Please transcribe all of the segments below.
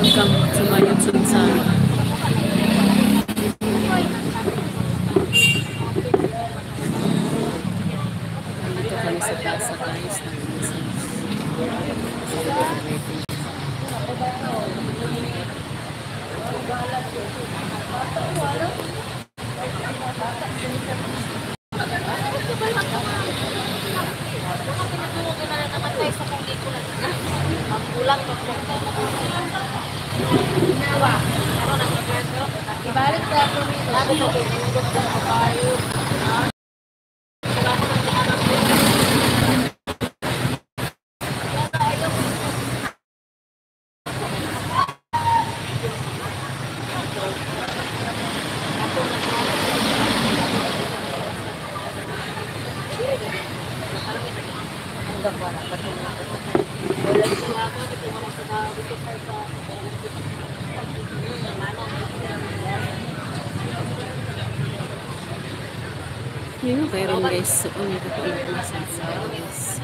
Welcome to my YouTube channel. Nandito kami sa plaza, guys. Yun kayo rin, guys. So, kung ito po yung guys.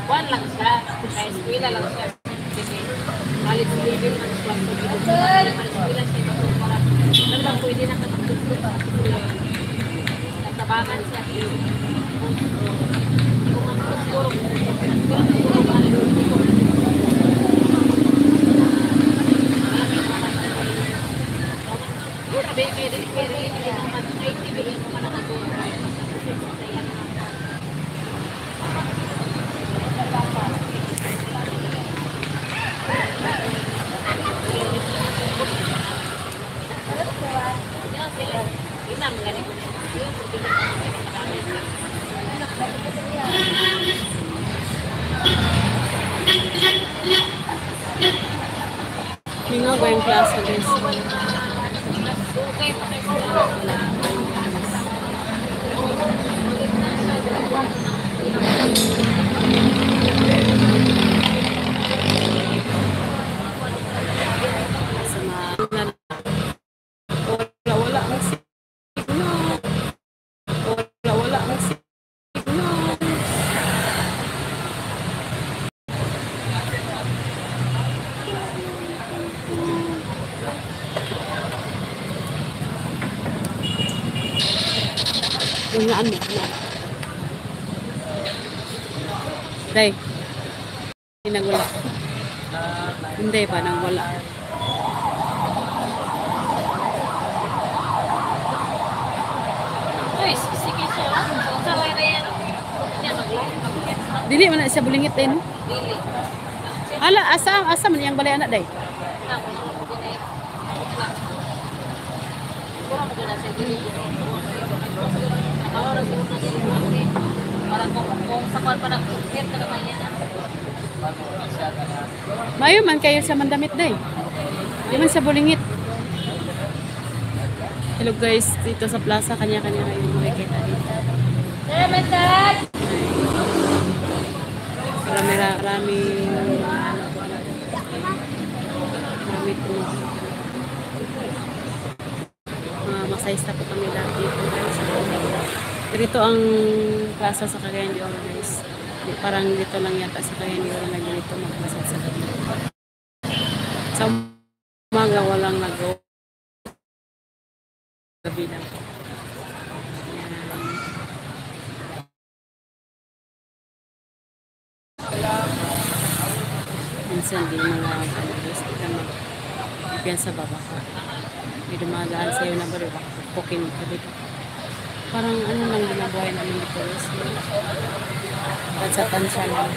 One lang siya. Kaya eskwela lang siya. College level ng eskwela siya. Ano bang pwede na katagtugtog? Nagtabangan siya. Kung ang siguro, Mingaw ba yung klase, guys? Wala ang signal. Wala ang signal. Yung ano, Day. Nang wala. Hindi pa, nang wala. Dili man na siya bulingit day, no? Dili. Ala, asa man iyang balay anak day? Mayo man kayo sa mandamit day. Di man sa bulingit. Hello guys, dito sa plaza kanya-kanya kayo makikita dito. Marami marami po. Mga masayista po kami lahat dito guys. Dito ang plaza sa Cagayan de Oro guys. Parang dito lang yata sa Cagayan de Oro na ganito magmasad sa gabi. Sa umaga walang nag-go. Gabi lang. Minsan di mga ano guys, di ka mag-piyansa ba baka may dumadaan sa'yo na ba baka pukin ka dito. Parang ano lang ginabuhay namin dito guys. Tansa-tansa lang.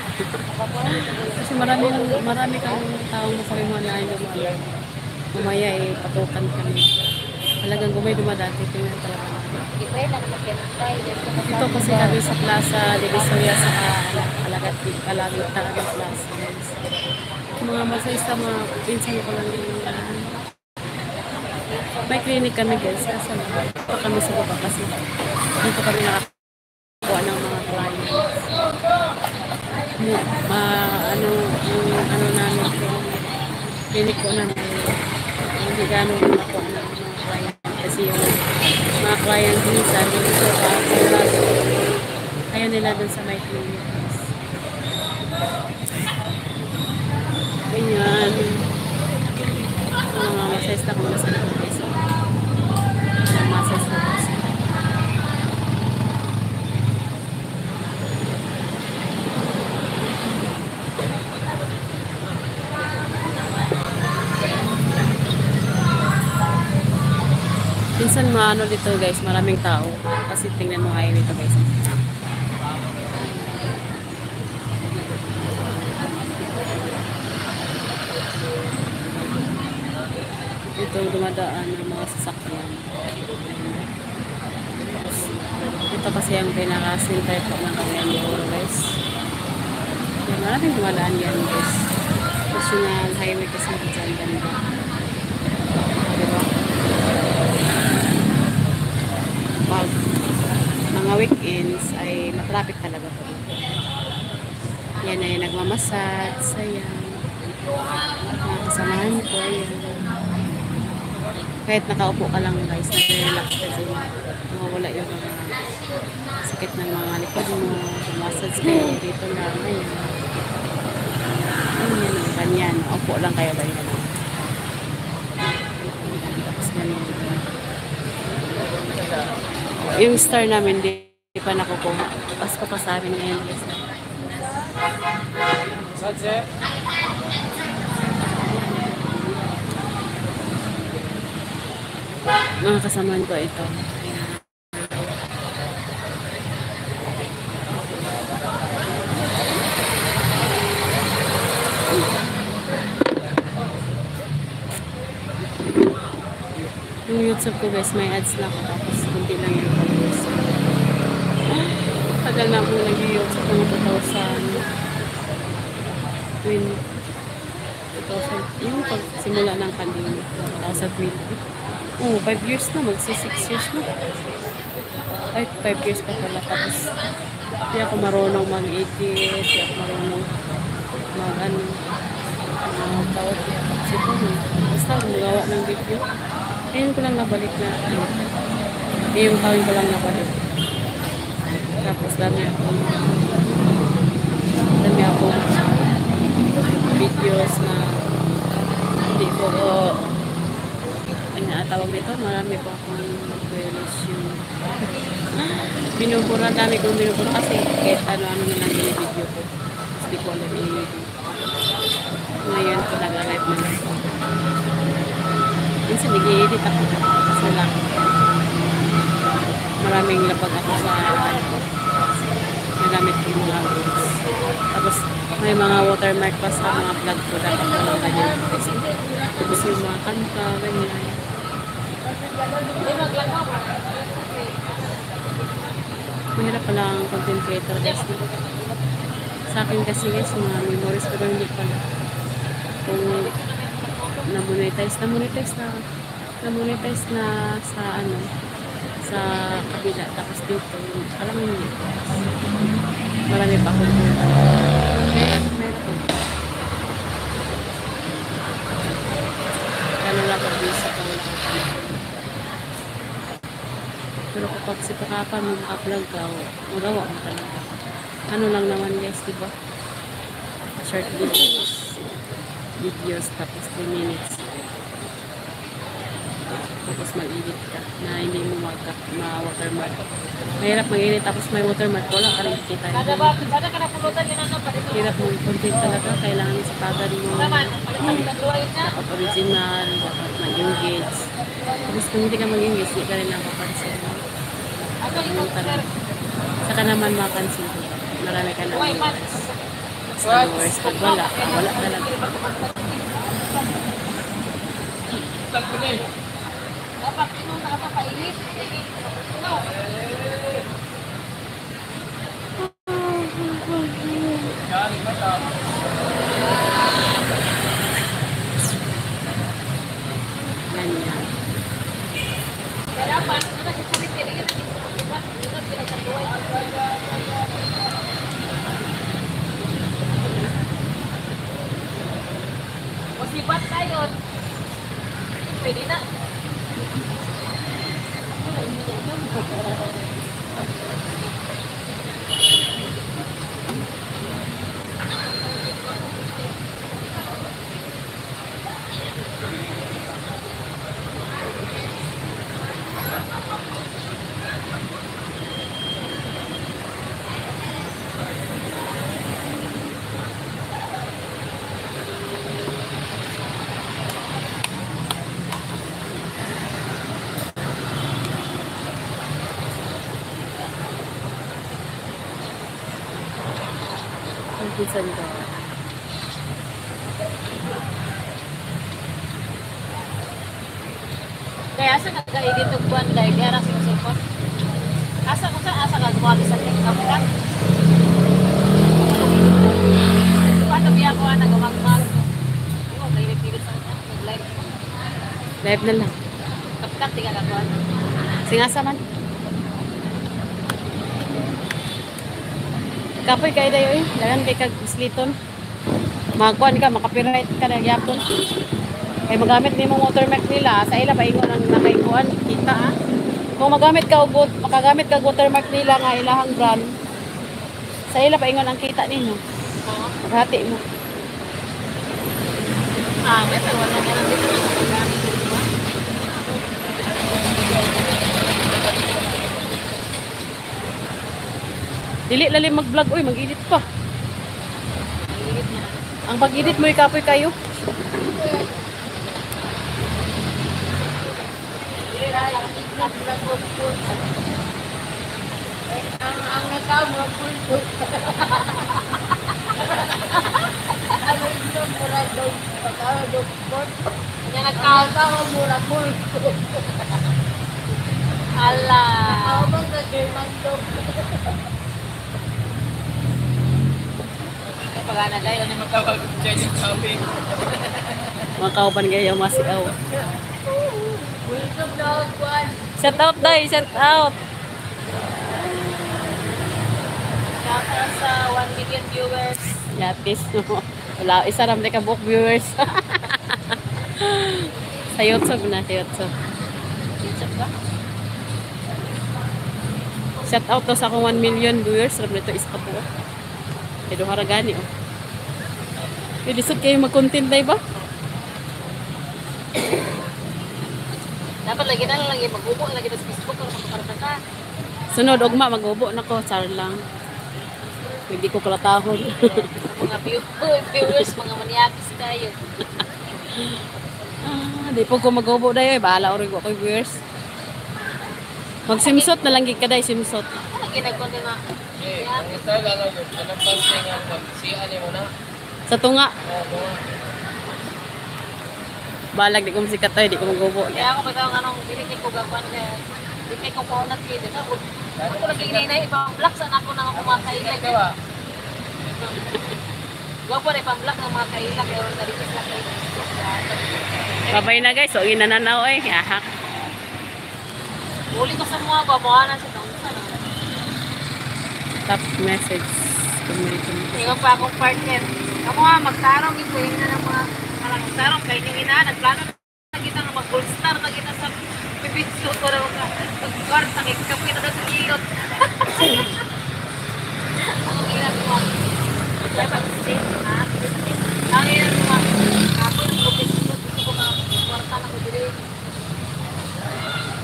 Kasi marami kang taong makarimuan na dumaan. Mamaya eh, patukan kami. Talagang kung may dumadaan, titingnan talaga namin. Dito kasi kami sa Plaza Divisoria sa Alagat talaga Plaza. Mga masayista, mga pinsan ko lang din. May clinic kami guys, kasi dito kami sa baba kasi dito kami nakakuha ng mga clients. Ano namin, clinic ko namin, hindi gano'n nakakuha ng mga client kasi yung mga client minsan dito sa sila dun sa may clinic, guys. Ganyan. So, mga massage na kung nasa likod, guys. Massage na po sila. Minsan maano dito, guys, maraming tao. Kasi tingnan mo highway dito, guys. Ito dumadaan ng mga sasakyan. Ito kasi ang pinaka-center po ng Cagayan de Oro, guys. Yan, maraming dumadaan yan, guys. National highway kasi dyan banda. Diba? Pag mga weekends ay matraffic talaga po. Yan ay nagmamassage. Ayan. Mga kasamahan ko. Ayan. Kahit nakaupo ka lang, guys, nare-relax ka din. Mawawala yung mga sakit ng mga likod mo. Massage kayo dito lang. Ayan. Ayan, ganyan. Upo lang kayo ganyan. Tapos ganyan. Yung star namin, di pa nakukuha. Pasko pa sa amin ngayon, guys. Mga kasamahan ko ito. Ayan. Yung YouTube ko, guys, may ads na ako. Tapos kunti lang yung followers. Tagal na akong nag-YouTube ng 2020. 2000, yung pagsimula ng pandemic, 2020. Oo, 5 years na, magsi 6 years na. Ay, 5 years pa pala. Tapos, di ako marunong mag-edit, di ako marunong mag-ano, tawag, siguro. Basta, magawa ng video. Ngayon ko lang nabalik na, ano, ngayong taon ko lang nabalik. Tapos, dami akong videos na hindi ko, ano tawag nito, marami po akong violation. Binubura, dami kong binubura kasi kahit ano-ano na lang binibideo ko. Tapos di ko alam i-edit. Ngayon ko nag-live na lang ako. Minsan nag-i-edit ako kasi lang maraming lapag ako sa nagamit ko yung mga words. Tapos may mga watermark pa sa mga vlog ko. Dapat walang ganyan. Tapos yung mga kanta, ganyan. Mahirap pala ang content creator, guys. Sa akin kasi, guys, mga memories, pero hindi pala. Kung na-monetize na sa ano, sa kabila, tapos dito, alam mo hindi. Marami pa akong meron. Lalo lang pag busy ka, wala kang panahon. Pero kapag si Pakapan mo maka-vlog ka, magawa mo talaga. Ano lang naman, guys, diba? Short videos tapos 3 minutes. Tapos mag-edit ka na hindi mo ma-watermark. Mahirap mag-edit tapos may watermark, wala ka rin kita. Hirap mong content talaga, kailangan sa pagan mo. Dapat original, dapat mag-engage. Tapos kung hindi ka mag-engage, hindi ka rin napapansin. Saka naman mapansin ko. Marami ka na followers. Pag wala, wala talaga. Ganyan. Musibat tayo. Pwede na. Minsan ko. Kaya asa nag-edit og kuan dahil kaya ra sa cellphone. Asa ko sa asa ka gumawa sa TikTok ka? Paano biya ko ana gumagmag? Ano kay pilit sa kanya nag-live. Live na lang. Kaptak tiga ka kuan. Singasa man. Kapoy kay dayo eh. Dagan kay kag sliton. Magkuan ka, makapiright ka na gyapon. Kay magamit nimo watermark nila, sa ila paingon ang nakaikuan, kita ah. Kung magamit ka og makagamit ka og watermark nila nga ilahang brand, sa ila paingon ang kita ninyo. Oo. Maghati mo. Ah, may pero wala nga lang dito na magamit dito. Dili lalim mag-vlog oy, mag-edit pa. Ang niya. Ang pag-edit mo kapoy kayo. Ang nagkawa pulpo. Ano ito mura dog pagkawa dog port. Nya nagkaon. Nagkawa mura pulpo. Ala. Ako bang sa German dog? Kapag ana dayo ni Tawag Chinese coffee. Mga kauban kayo masiaw. Welcome na kuan. Shout out dai, shout out. Shout out sa 1 million viewers. Yatis no. Wala, isa ram ka book viewers. Sa YouTube na, sa YouTube. YouTube ba? Shout out to sa akong 1 million viewers. Ram nito isa ka po. Kay duha ra gani oh. Pwede lisod kayo mag-content day ba? Dapat lagi na lang lagi mag-ubo lagi sa Facebook para makaparta ka. Sunod ugma mag-ubo nako, char lang. Hindi ko kalatahon. Mga viewers, mga maniakis kayo. Ah, di po ko mag-ubo dayo, eh. Bahala orig ko viewers. Magsimsot na lang gid ka day, simsot. Ano ginagawa nila? Eh, ang style ano yun, anong pansin nga pag siya ni mo na. Sa tunga, Oo, mga. balag di ko masikat tayo, di ko mag-ubo. Kaya ako bitaw nga nung dili kay ko gakuan kay di kay ko kaunat kay dito. Ako lagi inay ipang-block sa ako nang ako mga kaila. Ikaw ah. Gwapo na ipang-block ng mga kaila kay or dali sila kay. Babay na guys, so ginananaw eh. Ahak. Uli ko sa mga gwapo na sa taong sa no. Top message. Community. Ingon pa akong partner. Ako nga magtarong gid ko na ng mga parang magtarong kay ning ina nagplano na kita nga mag gold star na kita sa pipitso ko na mga pagkwarta kay kapoy na sa kilot. Ang ginagawa. Ang ginagawa. Ako gusto ko mga kwarta na ko diri.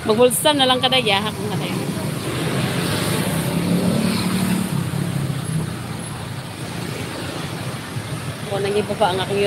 Mag-wholesome na lang ka day, yahak na kayo. Ako nang iba pa ang aking